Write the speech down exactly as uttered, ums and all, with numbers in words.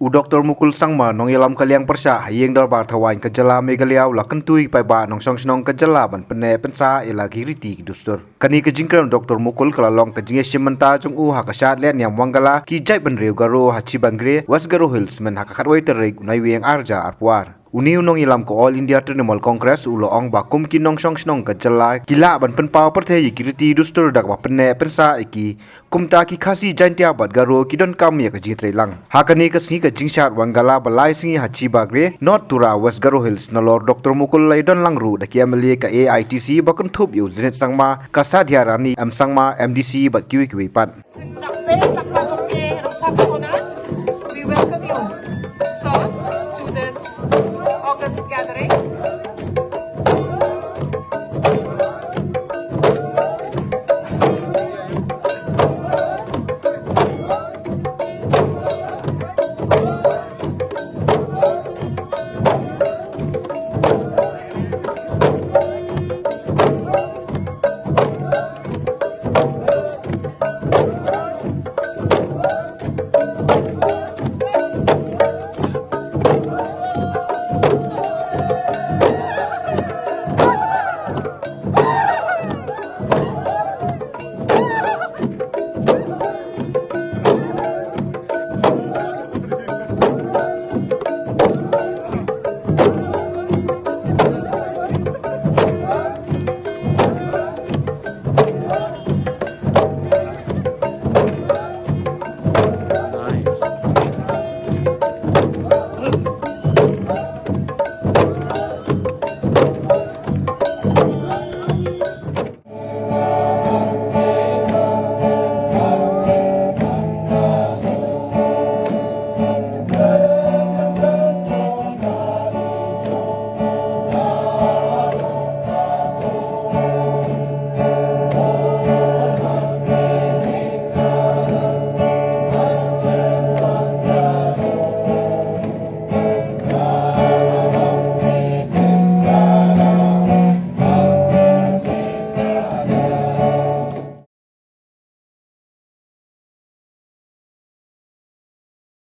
U Doktor Mukul Sangma, nongïalam ka liang pyrshah ha ïing dorbar thawaiñ ka jylla Meghalaya, u la kyntu ïa ki paidbah nongshong shnong ka jylla ban pynneh pynsah ïa la ki riti ki dustur. Kane ka jingkren u Doktor Mukul ka la long ka jingïashim bynta jong u ha ka shad lehniam Wangala ki jaitbynriew Garo ha Chibanggre, West Garo Hills, mynta ha ka khatwei tarik u Naiwieng arhajar arphew ar. Une u nongïalam ka All India Trinamool Congress u la ong ba kum ki nongshong shnong ka jylla ki lah ban pynpaw pyrthei ïa ki riti dustur da kaba pynneh pynsah ïa ki, kumta ki Khasi, Jaintia bad Garo ki donkam ïa ka jingtreilang. Ha kane ka sngi ka jingshad Wangala ba lai sngi ha Chibanggre, North Tura, West Garo Hills, nalor Doktor Mukul la ïadon lang ruh da ki M L A ka A I T C ba kynthup ïa u Zenith Sangma, ka Sadhiarani M Sangma, M D C bad kiwei kiwei pat. Sing rap pe chak pa dok ke rap chak sona. We welcome you, sir, to this August gathering.